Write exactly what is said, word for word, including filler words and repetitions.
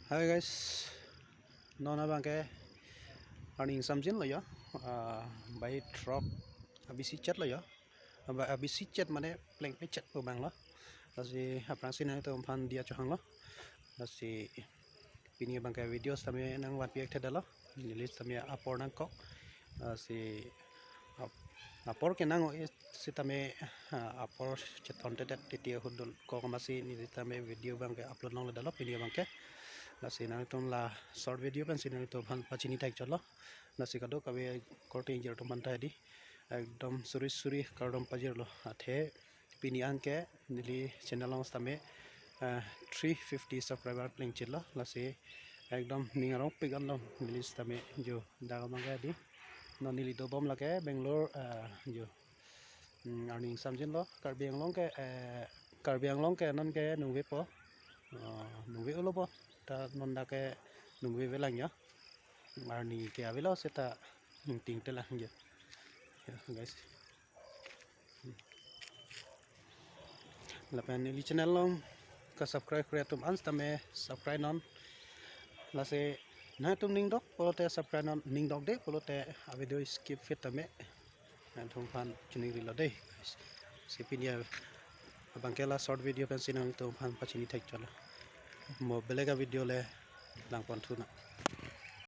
Hi guys, non abangke arni ingsamjin lo yo, ah, bai throk abisi chet lo yo, aba abisi chet mane plengpe chet pu abang lo. Lasi aphrangsi nangtumphan diya chohang lo. Lasi pini abangke video sitame nangvanpi ek thedetlo. Neli sitame apor nangkok. Lasi ap-, apor kenang o sitame, ah, apor cheton tetet titi ahut dul kok amatsi neli sitame video abangke upload longledetlo pini abangke. Lasi nangtum la short video pensi nangtumphan pachini thekchotlo. Lasi kadokave korte ingjir atum aphan ta hedi ekdom suri suri kardom pajirlo. Athe pini anke neli channel along sitame, eh, three fifty subscriber plengchitlo. Lasi ekdom ning arongpik an long neli sitame jo dak abangke hedi. Non neli dobom lake Bangalore, eh, jo. Hmm, arni ingsamjin lo, Karbi Anglong ke, eh, Karbi Anglong ke non ke nungvepo. Eh, nungve-olo po. Ta non dak ke nungvevelang ya. Arni ke avelo seta ingting telang ya. Ya, guys. Hmm. Lapen neli channel along ka subscribe kre atum an sitame subscribe non. Lasi nangtum ning dok pulote subscribe non, ning dokde pulote avideo skip fit tame nangtumphan chiningrilo dei. Si pini abangke la short video pensi nangtumphan pachini thekchotlo. Mo belek avideo le langpon thu na.